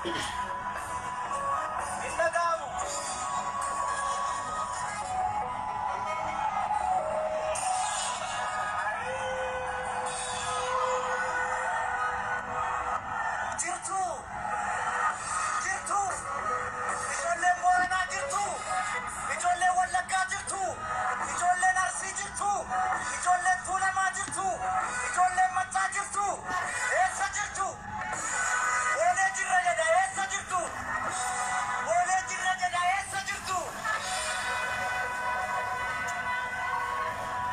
Hin dhaga'amu. Jirtu. Jirtu. Ijoolleen Booranaa jirtu. Ijoolleen Wallaggaa jirtu. Ijoolleen Arsii jirtu. Ijoolleen Tuulamaa jirtu. Ijoolleen Maccaa jirtu. Eessa jirtu? Boolee jirra jedha, eessa jirtu? Boolee jirra jedha, eessa jirtu?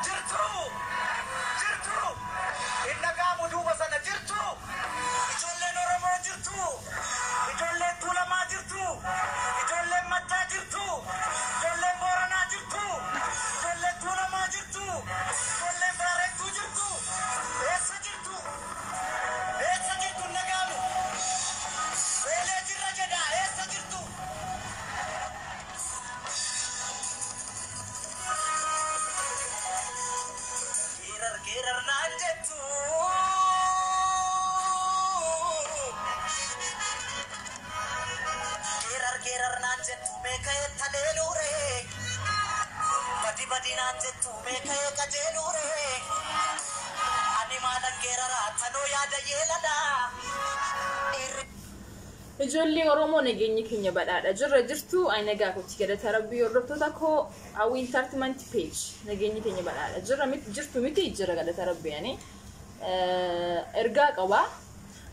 Jirtu. Jirtu. Hin dhaga'amu duuba sana, jirtu. Ijoolleen Oromoo jirtu. Ijoolleen Tuulamaa jirtu. Ijoolleen Maccaa jirtu. Ijoolleen Booranaa jirtu. Ijoolleen Tuulamaa jirtu. Ijoolleen Baarentuu jirtu. Eessa jirtu? Eessa jirtu? Hin dhaga'amu. Boolee jirra jedha, eessa jirtu? Geerar geerar naan jettu. Geerar geerar naan jettu meeqa taleeluure. Badi badi naan jettu meeqa qajeeluure. Ani maalan geeraraa tanoo yaada yeelala. Dhiirri Ijoollee Oromoo, nageenyi keenya badhaadha. Jirra jirtu, ani nagaa kooti, galata Rabbii. Hordoftoota koo Hawwii Entertainment Page, nageenyi keenya badhaadha. Jirra miti, jirtu miti, jira, galata Rabbii. Ani ergaa qaba.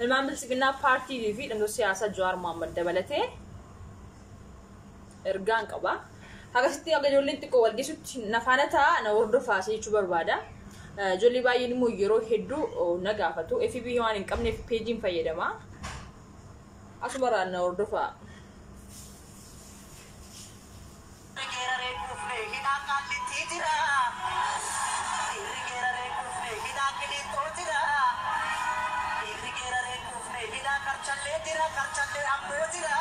Ilmaan Biltsiginnaa paartii fi dhimmoota siyaasaa Jawaar Mohaammed dabalatee ergaan qaba. Akkasitti akka ijoolleen xiqqoo wal geessutti na faana ta'a, na hordofaa jechuu barbaada. Ijoollee baay'een immoo yeroo hedduu na gaafatu. FB waan hin qabneef peejiin fayyadama. Asumarraan na hordofaa. Geeraree kuufne hidhaa Qaallittii jira. Dhiirri geeraree kuufne hidhaa Qiliixoo jira. Dhiirri geeraree kuufne hidhaa Karchallee jira, Karchallee Amboo jira.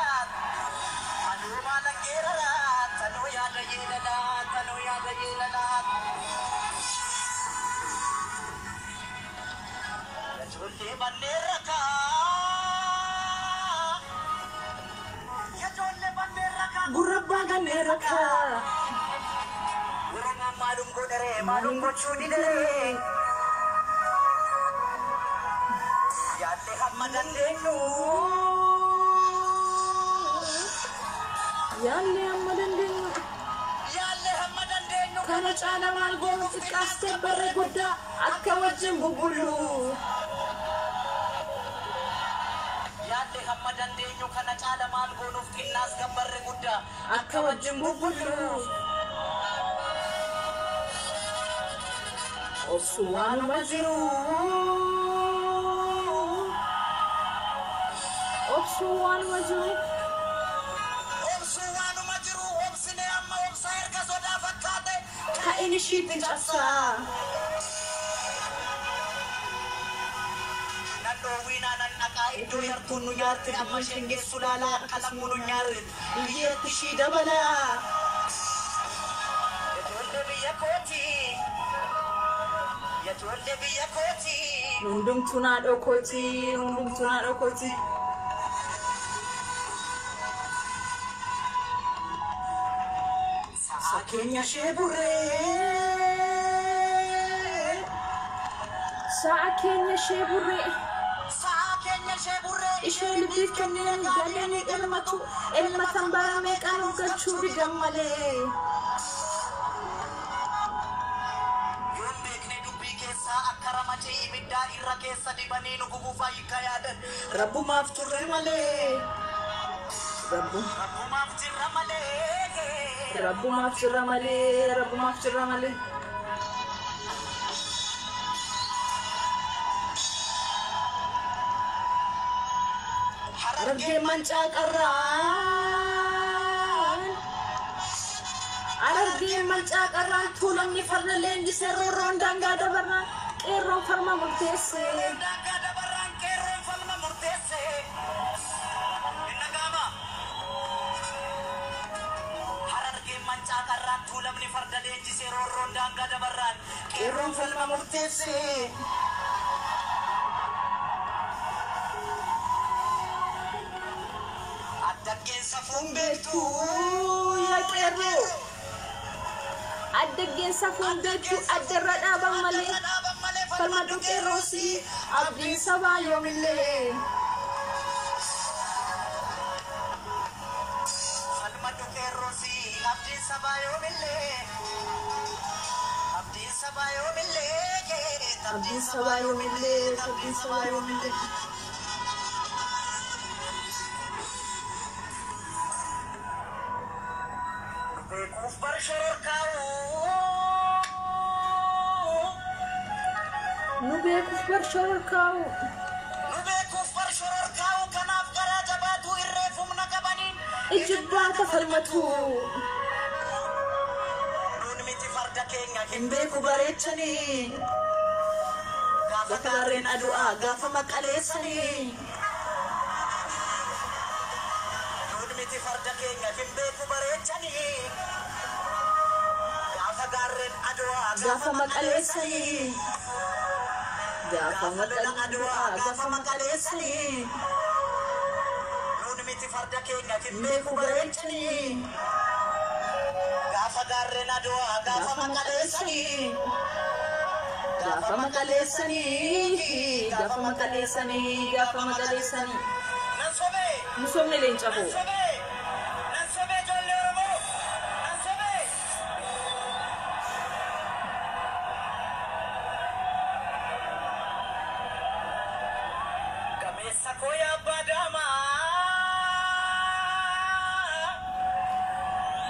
Anuu maalan geeraraa tanoo yaada yeelalaa, tanoo yaada yeelalaa. Ijoollee manneen rakaa. Ijoollee manneen rakaa. Gurrabbaa kanneen rakkaa. Oromoon maalum godharee, maalum gochuu didharee? Yaallee hamma dandeenyu. Yaallee hamma dandeenyu. Yaallee hamma dandeenyu. Kana caala maal goonu, xiqqaas barree guddaa akka wajjin bubbullu. Yaallee hamma dandeenyu, kana caala maal goonuuf, xinnaas gabbarre guddaa akka wajjin bubbullu. Obsu waanuma jiru. Obsu waanuma jiru. Obsuu waanuma jiru, obsine amma obsa erga sodaa fakkaate. Ka'in ishiitti cabsaa. Nan dhoowwiinaa, nan dhaqaa iddoo yartuun nu nyaarte, amma isheen geessu laalaa akka lammuu nu nyaarre. Biyyeetti ishii dabalaa. Ijoollee biyya kooti. Ijoollee biyya kooti. Hundumtuu naadhoo kooti. Hundumtuu naadhoo kooti. Sa'a keenya ishee burree. Sa'a keenya ishee burree. Sa'a keenya ishee burree. Ishee libbiif kenneen galanii elmatu. Elmatan bara meeqaan of galchuu didan malee. Yoon beekne dubbii keessaa akka ramacee ibiddaa irra keessa dibanii nu gubuuf hiika yaadan. Rabbumaaf turre malee. Rabbumaaf jirra malee. Rabbumaaf jirra malee. Rabbumaaf jirra malee. Harargee mancaa qarraan. Harargee mancaa qarraan, Tuulamni farda leenjisee, roorroon daangaa dabarraan qeerroon falma murteesse. Daangaa dabarraan qeerroon falma murteesse. Hin dhaga'ama. Harargeen mancaa qarraan, Tuulamni farda leenjisee, roorroon daangaa dabarraan qeerroon falma murteesse. Safuun beektu. Yaa qeerroo. Addaggeen safuun beektu addarra dhaaban malee. Dhaaban malee Falmadhu qeerroosi abdiin sabaa yoomillee. Falmadhu qeerroosi abdiin sabaa yoomillee. Abdiin sabaa yoomillee. Abdiin sabaa yoomillee. Abdiin sabaa yoomillee. Beekuuf bar shororkaa'u. Nu beekuuf bar shororkaa'u. Nu beekuuf bar shororkaa'u kanaaf garaa jabaatu irreef humna qabaniin. Ijibbaata falmatu. Nuun miti farda keenya Hin beeku bareechanii. Gaafa Gaarreen adu'aa gaafa maqaleessanii. Nuun miti farda keenya hin beeku bareechanii. Gaafa gaarreen adu'aa Gaafa maqaleessanii. Gaafa Gaafa lola adu'aa maqaleessanii. gaafa maqaleessanii. Nuun miti farda keenya hin beeku bareechanii. Gaafa gaarreen adu'aa gaafa Gaafa maqaleessanii. Gaafa maqaleessanii. Gaafa maqaleessanii. Gaafa maqaleessanii. Nan sobee! Misoomni leenca Nan koo. sobee! Nan sobee ijoollee Oromoo! Nan sobee! Gameessa koo yaa abbaa daamaa!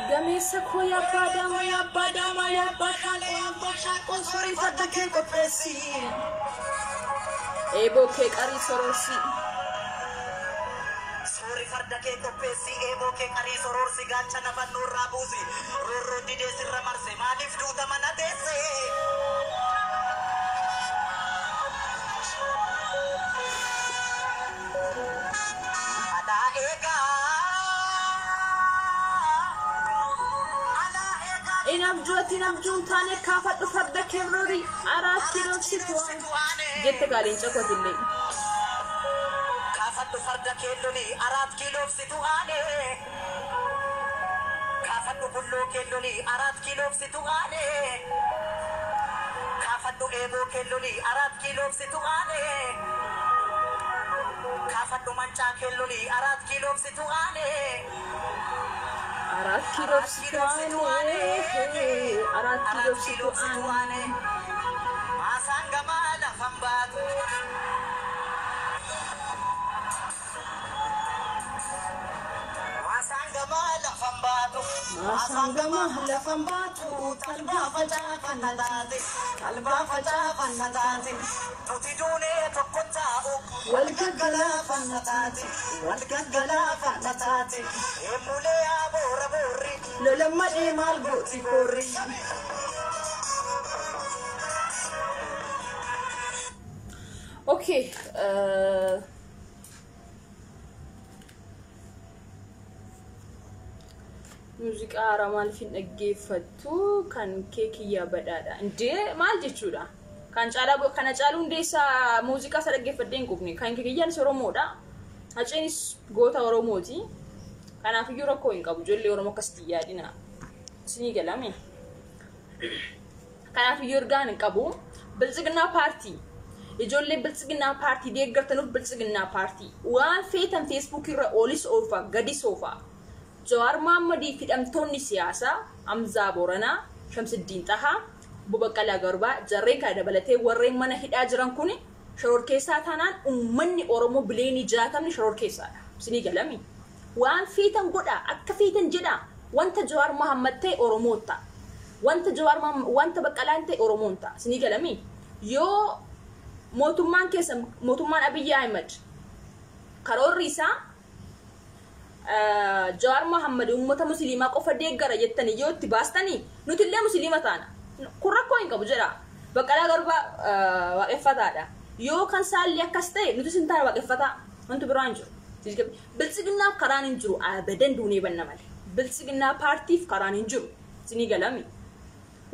Gameessa koo yaa abbaa daamaa yaa abbaa daamaa yaa abbaa shaaqoo yaa abbaa shaaqoo sorii farda kee qopheessi. Eeboo kee qarii sororsi. Suurri farda kee qopheessi, eeboo kee qarii sororsi, gaachana fannoo irraa buusi. Roorroon didee sirra marse, maaliif duuta mana teesse? Alaa eegaa! Alaa eegaa! Inabjooti inabjuun taane kaafadhu farda kee roori 4 kiiloo situ waane. Jette gaa leenca kootillee. Kaafadhu farda kee loli 4 kiiloof situ aane. Kaafadhu bulloo kee loli 4 kiiloof situ aane. Kaafadhu eeboo kee loli 4 kiiloof situ aane. Kaafadhu mancaa kee loli 4 kiiloof situ aane. 4 kiiloof situ aane. 4 kiiloof situ aane. Maasaan gamaa lafan baatu. Maasaan gamaa lafan baatu. Maasaan gamaa lafan baatu. Talbaa facaafanna taate. Talbaa facaafanna taate. Nuti duunee tokko taa'u. Wal gaggalaafanna taate. Wal gaggalaafanna taate. Eemulee yaa boora boorri. Lolammadhee maal gooti koorri. Okay. Muuziqaa haaraa maaliif hin dhaggeeffattu? Kan kee kiyyaa badhaadha. Indee maal jechuudha? Kan caalaa kana caaluu hundeessaa muuziqaa isa dhaggeeffadhee hin qubne. Kan kee kiyyaanis Oromoodha. Haceenis goota Oromooti. Kanaafiyyuu rakkoo hin qabu. Ijoollee Oromoo akkasitti yaadina. Isinii galame. Kanaafiyyuu ergaan hin qabu. Biltsiginnaa paartii. Ijoollee biltsiginnaa paartii deeggartanuuf biltsiginnaa paartii. Waan feetan feesbuuk irra olis oofa gadis oofa. Jawaar Mohammadii fi hidhamtoonni siyaasaa Hamzaa Booranaa, Shamsiddiin Xahaa, Obbo Baqqalaa Garbaa jarreen kana dabalatee warreen mana hidhaa jiran kun shororkeessaa taanaan uummanni Oromoo bileenii 60 shororkeessaadha. Isinii galami. Waan feetan godhaa akka feetan jedhaa wanta Jawaar Mohammad ta'e Oromoon ta'a. Wanta Jawaar Mohammad wanta Baqqalaan ta'e Oromoon ta'a. Isinii galami. Yoo mootummaan keessa mootummaan Abiyyi Ahimad karoorri isaa Jawaar Mohammad uummata musliimaa qofa deeggara jettanii yoo itti baastanii nuti illee musliima taana. Kun rakkoo hin qabu jedha. Baqqalaa Garbaa waaqeffataadha. Yoo kan saalli akkas ta'e nuti sin taana waaqeffataa. Wanti biraan hin jiru. Biltsiginnaaf karaan hin jiru abadan duunee banna malee. Biltsiginnaa paartiif karaan hin jiru. Isinii galami.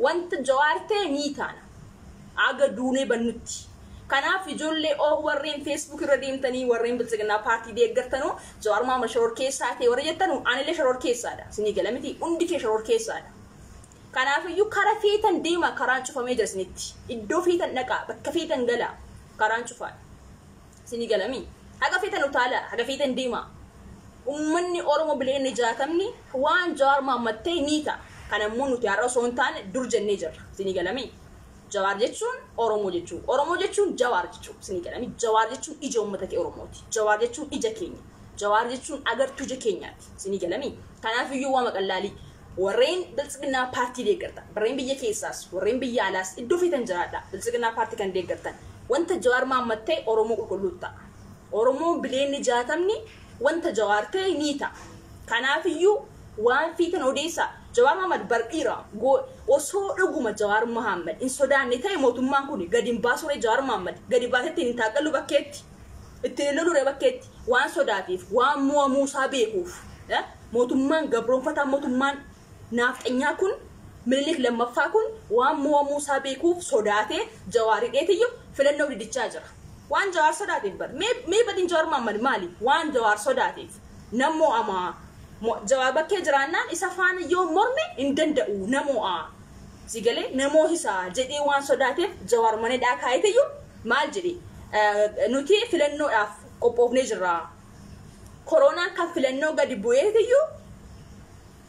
Wanta Jawaar ta'e ni taana. Aga duunee bannutti. Kanaaf ijoollee warreen Facebook irra deemtanii warreen Biltsiginnaa paartii deeggartanuu Jawaar Mohaammed shoror keessaa ta'e warra jettanu anillee shoror keessaadha. Isinii gala miti hundi kee shoror keessaadha. Kanaafiyyuu kara feetan deema karaan cufamee jira isinitti. Iddoo feetan dhaqaa bakka feetan galaa karaan cufaadha. Isinii galami. Haga feetan utaalaa haga feetan deema. Uummanni Oromoo bileenni 60 waan Jawaar Mohaammed ta'e ni ta'a. Kanammoo nuti har'a osoo hin taane dur jennee jirra. Isinii galami. Jawaar jechuun Oromoo jechuudha. Oromoo jechuun Jawaar jechuudha. Isinii galami. Jawaar jechuun ija uummata kee Oromooti. Jawaar jechuun ija keenya. Jawaar jechuun agartuu ija keenyaati. Isinii galami. Kanaafiyyuu waa maqallaalii. Warreen Biltsiginnaa paartii deeggartan, warreen biyya keessaas, warreen biyya alaas iddoo feetan jiraadha. Biltsiginnaa paartii kan deeggartan. Wanta Jawaar Mohaammed ta'e Oromoo qulqulluu ta'a. Oromoo bileenni 60 wanta Jawaar ta'e ni ta'a. Kanaafiyyuu waan feetan odeessaa. Jawaar Mohaammed bardhiira osoo dhuguma Jawaar Mohaammed hin sodaanne ta'e mootummaan kun gadi hin baasure Jawaar Mohaammed gadi baasetti hin taaqallu bakkeetti ittiin lolure bakkeetti waan sodaateef waan mo'amuusaa beekuuf mootummaan gabroonfataa mootummaan naafxanyaa kun Minilik lammaffaa kun waan mo'amuusaa beekuuf sodaatee Jawaar hidheetiyyuu filannoo didichaa jira. Waan Jawaar sodaateef bar mee badin Jawaar Mohaammed maali? Waan Jawaar sodaateef nam mo'amaa. Jawaar bakkee jiraannaan isa faana yoo morme hin danda'u namo'a. Si galee namoo isaa jedhee waan sodaateef Jawaar mana hidhaa kaa'eetiyyuu maal jedhe nuti filannoodhaaf qophoofnee jirra. Koronaan kan filannoo gadi bu'eetiyyuu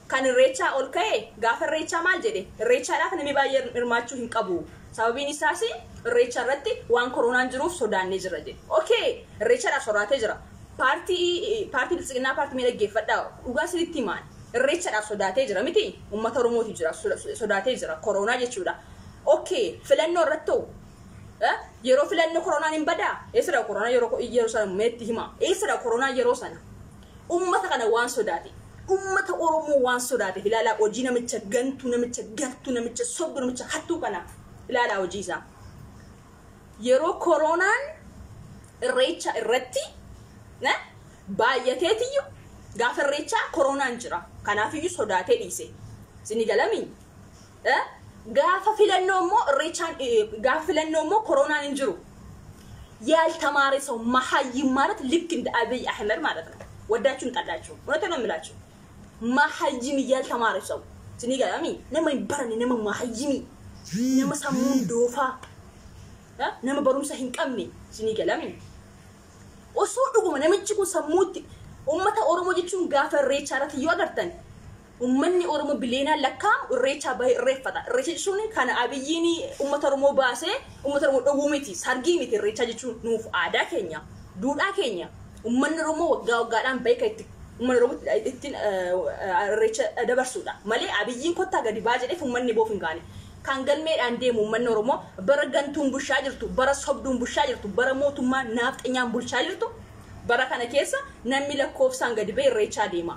kan irreechaa ol ka'e gaafa irreechaa maal jedhe irreechaadhaaf namni baay'ee hirmaachuu hin qabu. Sababiin isaas irreecha irratti waan koronaan jiruuf sodaannee jirra jedhe. Okay irreechaadhaaf sodaatee jira. Paartii Biltsiginnaa paartii mee dhaggeeffadhaa dhugaa sirriitti himaan irreechaadhaaf sodaatee jira miti uummata Oromootiif jira sodaatee jira koronaa jechuudha. Okay filannoo irratti ta'u yeroo filannoo koronaan hin badaa eessadha koronaa yeroo sana meetti hima eessadha koronaa yeroo sana uummata kana waan sodaate uummata Oromoo waan sodaateef ilaalaa hojii namicha gantuu namicha galtuu namicha sobdu namicha hattuu kana ilaalaa hojii isaa. Yeroo koronaan irreecha irratti baay'ateetiyyuu gaafa irreechaa koronaan jira. Kanaafiyyuu sodaatee dhiise. Isinii galamii? Gaafa filannoo immoo irreechaan gaafa filannoo immoo koronaan hin jiru. ያልተማረ ሰው መሀይም ማለት ልክ እንደ አብይ አህመድ ማለት ነው። ወዳችሁም ጠላችሁ እውነቴን ነው የምላችሁ። መሀይም ያልተማረ ሰው isinii galamii nama hin baranne nama mahayyimii nama sammuun doofaa nama barumsa hin qabne isinii galamii. Osoo dhuguma namichi kun sammuutti uummata Oromoo jechuun gaafa irreechaa irratti yoo agartan uummanni Oromoo bileenaan lakkaa'amu irreechaa bahee irreeffata. Irreecha jechuun kan Abiyyiin uummata Oromoo baasee uummata Oromoo dhowwuu miti sargii miti irreechaa jechuun nuuf aadaa keenya duudhaa keenya uummanni Oromoo waggaa waggaadhaan bahee kan itti uummanni Oromoo ittiin irreecha dabarsuudha. Malee Abiyyiin kottaa gadi baa jedheef uummanni boof hin gaane. Kan galmeedhaan deemu uummanni Oromoo bara gantuun bulchaa jirtu, bara sobduun bulchaa jirtu, bara mootummaa naafxanyaan bulchaa jirtu, bara kana keessa namni lakkoofsaan gadi ba'e irreechaa deema.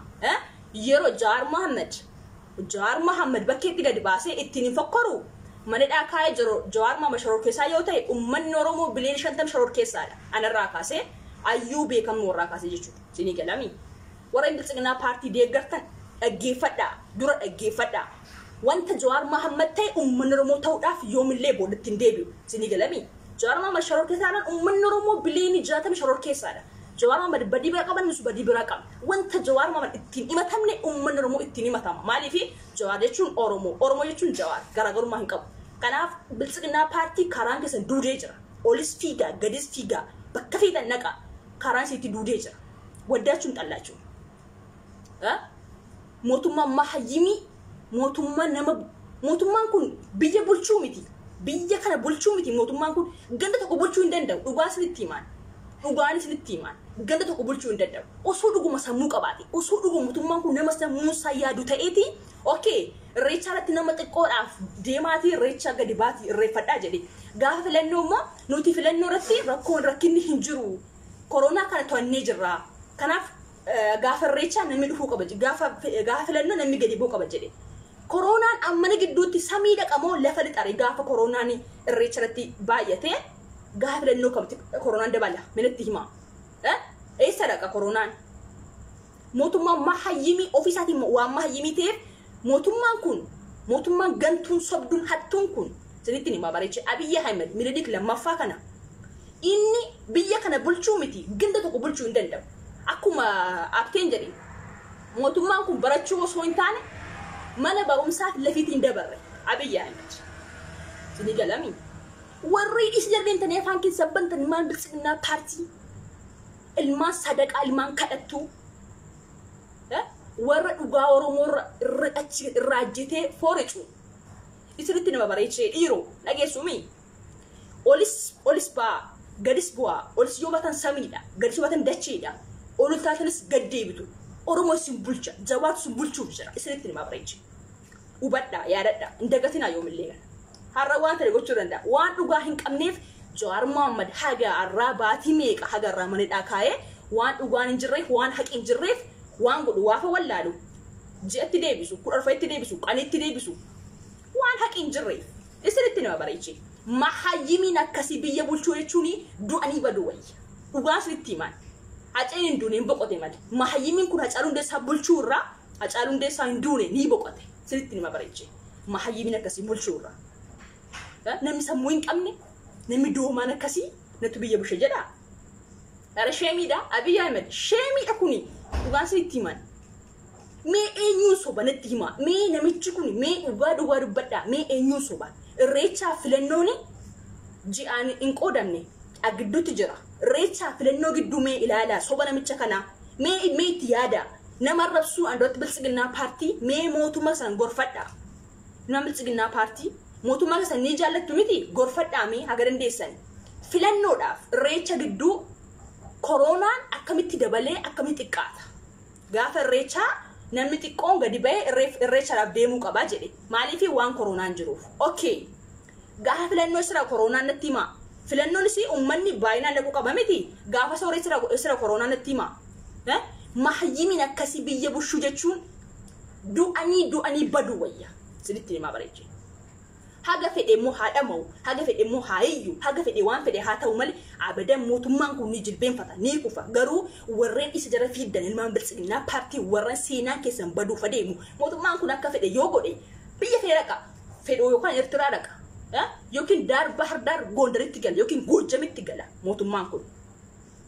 Yeroo Jawaar Mohaammed bakkeetti gadi baasee ittiin hin fokkoru mana hidhaa kaa'ee jiru Jawaar Mohaammed shoror keessaa yoo ta'e uummanni Oromoo bileen 50 shoror keessaadha. Anarraa kaasee ayyuu beekamu warraa kaasee jechuudha. Isinii galamii. Warra Biltsiginnaa paartii deeggartan dhaggeeffadhaa dura dhaggeeffadhaa. Wanta Jawaar Mohaammed ta'e uummanni Oromoo ta'uudhaaf yoomillee boodatti hin deebi'u. Isinii galamii. Jawaar Mohaammed shoror keessaadhaan uummanni Oromoo bileen 60 shoror keessaadha. Jawaar Mohaammed badii biraa qaban nus badii biraa qabna. Wanta Jawaar Mohaammed ittiin himatamne uummanni Oromoo ittiin himatama. Maaliif Jawaar jechuun Oromoo, Oromoo jechuun Jawaar garaagarummaa hin qabu. Kanaaf Biltsiginnaa paartii karaan keessan duudee jira. Olis fiigaa, gadis fiigaa, bakka feetan naqaa karaan isiitti duudee jira. Waddaachuun xallaachuun. Mootummaan mahayyimii mootummaan nama mootummaan kun biyya bulchuu miti. Biyya kana bulchuu miti mootummaan kun ganda tokko bulchuu hin danda'u. Dhugaa isinitti himaan. Dhugaan isinitti himaan. Ganda tokko bulchuu hin danda'u. Osoo dhuguma sammuu qabaate, osoo dhuguma mootummaan kun nama sammuun isaa yaadu ta'eeti, okay, irreechaa irratti nama xiqqoodhaaf deemaatii irreechaa gadi baatii irreeffadhaa jedhe. Gaafa filannoo immoo nuti filannoo irratti rakkoon rakkinni hin jiru. Koronaa kana to'annee jirra. Kanaaf gaafa irreechaa namni dhufuu qaba gaafa filannoo namni gadi bu'uu qaba jedhe. Koronaan ammana gidduutti samii dhaqamoo lafa lixare gaafa koronaan irreecha irratti baay'ate gaafa filannoo qabdi koronaan dabala minatti hima. Eessa dhaqa koronaan? Mootummaan mahayyimii ofiisaatiin waan mahayyimii ta'eef mootummaan kun mootummaan gantuun sobduun hattuun kun isinitti hima bareeche Abiyyi Ahmed Minilik lammaffaa kana Inni biyya kana bulchuu miti ganda tokko bulchuu hin danda'u. Akkuma abteen jedhe mootummaan kun barachuu osoo hin taane mana barumsaaf lafiitiin dabarre Abiyyi Ahmed. Sini galami. Warri isa jaldeentanii afaan keessa bantan ilmaan biltsiginnaa paartii ilmaan sadaqaa ilmaan kadhattuu warra dhugaa Oromoo irra achi irraa ajjetee fooricu isinitti nama bareechee dhiiroo dhageessumi. Olis olis ba'aa gadis bu'aa olis yoo baatan samiidha gadis yoo baatan dacheedha ol taatanis gad deebitu Oromoo isin bulcha jabaatu isin bulchuuf jira isinitti nama bareechee. Hubadhaa yaadadhaa hin dagatinaa yoomillee kana. Har'a waan ta'e gochuu danda'a. Waan dhugaa hin qabneef Jawaar Mohaammed haga har'aa baatii meeqa haga har'aa manidhaa kaa'ee waan dhugaan hin jirreef waan haqi hin jirreef waan godhu waafa wallaalu ji'atti deebisu 14tti deebisu qanitti deebisu waan haqi hin jirreef isinitti nama bareechee. Mahayyimiin akkasii biyya bulchuu jechuun du'anii baduu wayya. Dhugaan isinitti himaan. Haceen hin duune hin boqote malee. Mahayyimiin kun Hacaaluu Hundeessaa bulchuu irraa Hacaaluu Hundeessaa hin duune ni boqote. Isinitti nama bareechee. Mahayyimiin akkasii bulchuu irraa. Namni sammuu hin qabne namni doomaan akkasii natu biyya bulcha jedhaa. Ara sheemiidha Abiyyi Ahmed sheemiidha kuni dhugaan isinitti himan. Mee eenyuun soba natti himaa. Mee namichi kun mee dhugaa dhugaa dubbadhaa. Mee eenyuun soba. Irreechaa filannoon ji'aan hin qoodamne gidduutti jira. Irreechaa filannoo gidduu mee ilaalaa soba namicha kanaa. Mee mee itti yaada. Nama arrabsuu andotti biltsiginnaa paartii mee mootummaa san gorfadhaa. Nama biltsiginnaa paartii mootummaa san ni jaallattu miti gorfadhaa mee haga dandeessan. Filannoodhaaf irreecha gidduu koronaan akkamitti dabalee akkamitti xiqqaata. Gaafa irreechaa namni xiqqoon gadi ba'ee irreechaadhaaf deemuu qabaa jedhe. Maaliif waan koronaan jiruuf. Okay. Gaafa filannoo sira koronaan natti himaa. Filannoon isii uummanni baay'inaan dhaquu qaba miti. Gaafa sooree sira koronaan natti himaa. Mahayyimiin akkasii biyya bulchuu jechuun du'anii du'anii baduu wayya. Isinitti himaa bareechee. Haga fedhe immoo haa dhama'u, haga fedhe immoo haa iyyu, haga fedhe waan fedhe haa ta'u malee abadan mootummaan kun ni jilbeenfata, ni kufa. Garuu warreen isa jala fiiddan ilmaan biltsiginnaa paartii warreen seenaan keessan baduuf adeemu. Mootummaan kun akka fedhe yoo godhe biyya fedhe dhaqa. Fedhoo yookaan Eertiraa dhaqa. Yookiin daar Bahar Daar Gondaritti gala yookiin Goojjamitti gala mootummaan kun.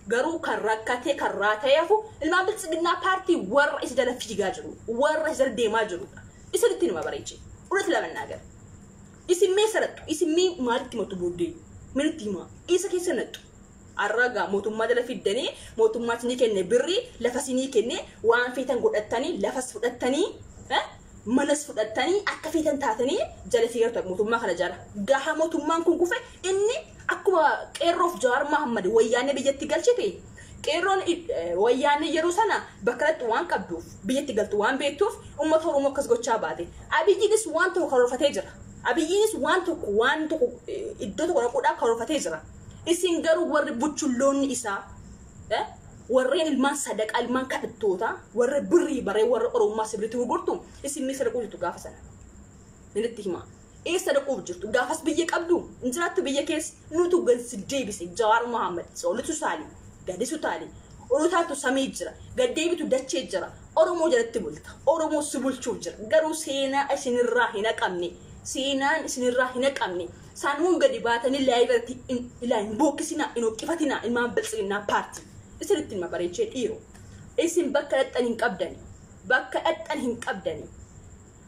Garuu kan rakkatee kan raatee hafu ilmaan biltsiginnaa paartii warra isa jala fiigaa jiru, warra isa jala deemaa jirudha. Isinitti nima bareechee. Dhugatti lamannaa gara. Isin mee sarattu, isin mee maalitti himatu booddee? Minitti himaa? Isa keessa nattu. Har'a mootummaa jala fiddanii mootummaa isinii kenne birrii lafa isinii kenne waan feetan godhattanii lafas fudhattanii manas fudhattanii akka feetan taatanii jala fiigaa mootummaa kana jala. Gaafa mootummaan kun kufe inni akkuma qeerroof Jawaar Mohaammed wayyaanee biyyatti galchite qeerroon wayyaanee yeroo sana bakka irratti waan qabduuf biyyatti galtu waan beektuuf uummata Oromoo akkas gochaa baate. Abiyyiinis waan tokko karoorfatee jira. Abiyyiinis waan tokko iddoo tokko dhaquudhaaf karoorfatee jira. Isin garuu warri buchulloonni isaa warreen ilmaan sadaqaa ilmaan kadhattoota warra birrii baree warra Oromummaa sirriitti gurgurtu isin mee sadaquu jirtu gaafa sana. Ninitti himaa. Eessa dhaquuf jirtu gaafas biyya qabdu hin jiraattu biyya keessa nutu gansi deebise Jawaar Mohaammed olitu saali gadisu taali olu taatu samii jira gad deebitu dachee jira Oromoo jalatti bulta Oromoo si bulchuuf jira garuu seenaa isinirraa hin haqamne seenaan isinirraa hin haqamne sanuun gadi baatanii laayibarratti ilaa hin bookkisinaa hin hokkifatinaa ilmaan biltsiginnaa paartii isinitti hima bareechee dhiiroo isin bakka dhaqxan hin qabdani bakka dhaqxan hin qabdani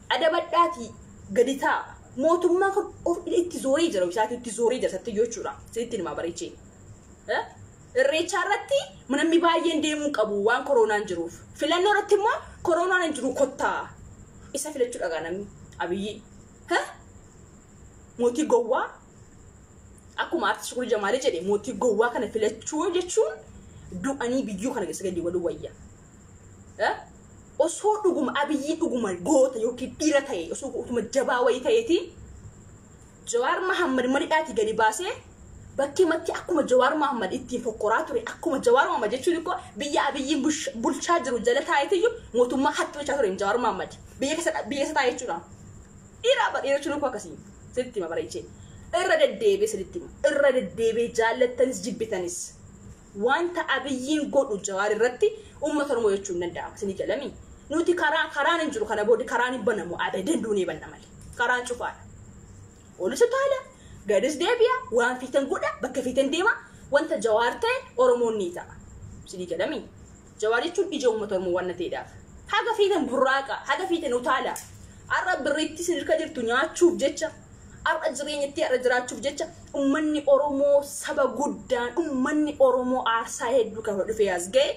adabadhaatii gadi taa'a. Mootummaan kun of itti zooree jira isaati itti zooree jira satti jechuudha isinitti hima bareechee. Irreechaa irratti namni baay'een deemuu qabu waan koronaan jiruuf. Filannoo irratti immoo koronaan hin jiru kottaa. Isa filachuu dhagaa namni Abiyyi. Mootii gowwaa akkuma aartist Shukurii Jamaalee jedhe mootii gowwaa kana filachuu jechuun du'anii biyyuu kana keessa gadi waluu wayya. Osoo dhuguma Abiyyi dhuguma goota yookiin dhiira ta'e osoo utuma jabaa wayii ta'eeti Jawaar Mohaammed manidhaatii gadi baasee bakkee matti akkuma Jawaar Mohaammed ittiin fokkoraa ture akkuma Jawaar Mohaammed jechuun immoo biyya Abiyyiin bulchaa jiru jala taa'eetiyyuu mootummaa hattuu jechaa ture Jawaar Mohaammed biyya keessa taa'e jechuudha. Dhiira dhiira jechuun akkasii sirriitti hima bareechee irra deddeebi'ee sirriitti hima irra deddeebi'ee jaallattanis jibbitanis wanta Abiyyiin godhu Jawaar irratti uummata Oromoo jechuun danda'ama isinii galami. Nuti karaan hin jiru kana booda karaan hin banamu abadan duunee banna malee karaan cufaadha. Olis taala gadis deebi'a waan feetan godha bakka feetan deema Wanta Jawaar ta'e Oromoon ni ta'a. Sidii galami. Jawaar jechuun ija uummata Oromoo waan ta'eedhaaf. Haga feetan burraaqa, haga feetan utaala. Har'a birriitti sirka jirtu nyaachuuf jecha, har'a jireenyatti har'a jiraachuuf jecha uummanni Oromoo saba guddaan uummanni Oromoo aarsaa hedduu kan dhufee as ga'e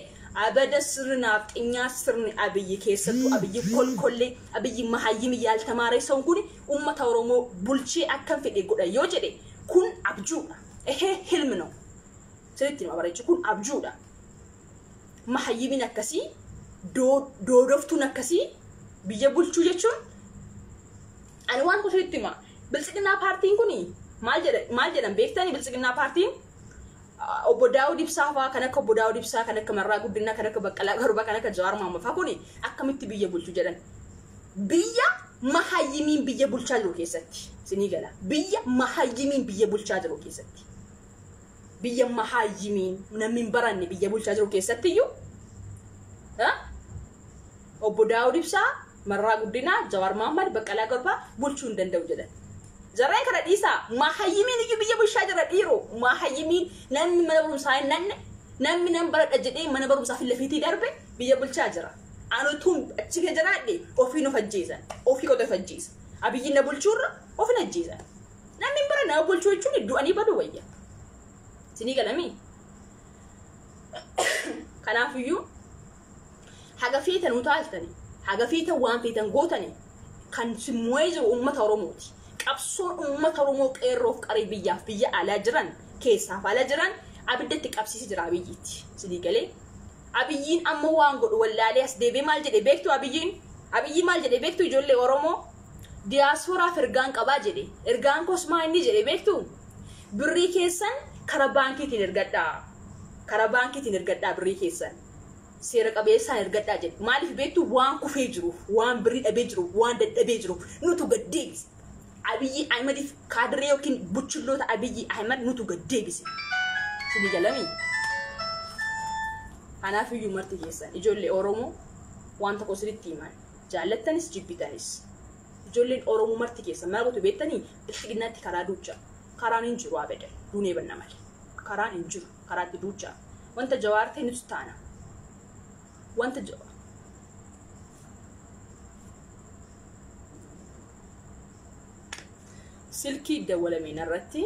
abada sirnaaf xinyaa sirni Abiyyi keessattuu Abiyyi kolkollee Abiyyi mahayyimi yaaltamaaree sun kun uummata Oromoo bulchee akkam fedhe godha yoo jedhe kun abjuudha. Ehee hilmi no. Sirriitti nama bareechu kun abjuudha. Mahayyimiin akkasii doodoftuun akkasii biyya bulchuu jechuun ani waan kun sirriitti hima. Biltsiginnaa paartiin kun maal jedhan beektanii Biltsiginnaa paartiin obbo Daawud Ibsaa fa'aa kan akka obbo Daawud Ibsaa kan akka Marraa Guddinaa kan akka Baqqalaa Garbaa kan akka Jawaar Mohaammed fa'aa kun akkamitti biyya bulchuu jedhan. Biyya mahayyimiin biyya bulchaa jiru keessatti sinii gala. Biyya mahayyimiin biyya bulchaa jiru keessatti. Biyya mahayyimiin namni hin baranne biyya bulchaa jiru keessatti iyyuu obbo Daawud Ibsaa, Marraa Guddinaa, Jawaar Mohaammed, Baqqalaa Garbaa bulchuu hin danda'u jedhan. Jarreen kana dhiisaa mahayyimiin iyyuu biyya bulchaa jira dhiiroo. Mahayyimiin namni mana barumsaa hin nanne namni nan baradha jedhee mana barumsaa fi lafiitii darbe biyya bulchaa jira. Ani utuun achi keessa jiraadhe ofiin of ajjeesan. Ofii qofa of ajjeesa. Abiyyiin na bulchuurra ofin ajjeesan. Namni hin baranne nama bulchuu jechuun du'anii baduu wayya. Sinii galamii? Kanaafiyyuu haga feetan utaaltani, haga feetan waan feetan gootani kan simmo'ee jiru uummata Oromooti. Qabsoon uummata Oromoo qeerroof qaree biyyaaf biyya alaa jiran keessaaf alaa jiran abiddatti qabsiisee jira Abiyyiitti. Sidii galee Abiyyiin amma waan godhu wallaalee as deebi'ee maal jedhe beektu Abiyyiin? Abiyyi maal jedhe beektu ijoollee Oromoo? Diyaaspooraaf ergaan qabaa jedhe. Ergaan koos maa inni jedhe beektu? Birrii keessan karaa baankiitiin ergadhaa. Karaa baankiitiin ergadhaa birrii keessan. Seera qabeessaan ergadhaa jedhe. Maaliif beektu? Waan kufee jiruuf, waan birrii dhabee jiruuf, waan dadhabee jiruuf nutu gad deebise. Abiyyi Ahimadiif kaadiree yookiin buchulloota Abiyyi Ahimad nutu gad deebise. Sidii galamii? Kanaaf iyyuu marti keessan ijoollee Oromoo waan tokko sirriitti himan. Jaallattanis jibbitanis. Ijoolleen Oromoo marti keessan maal gootu beektanii bilxiginnaatti karaa duucha. Karaan hin jiru abadan. Duunee banna malee. Karaan hin jiru. Karaatti duucha. Wanta Jawaar ta'e nuti taana. Wanta silkii dawwalameen irratti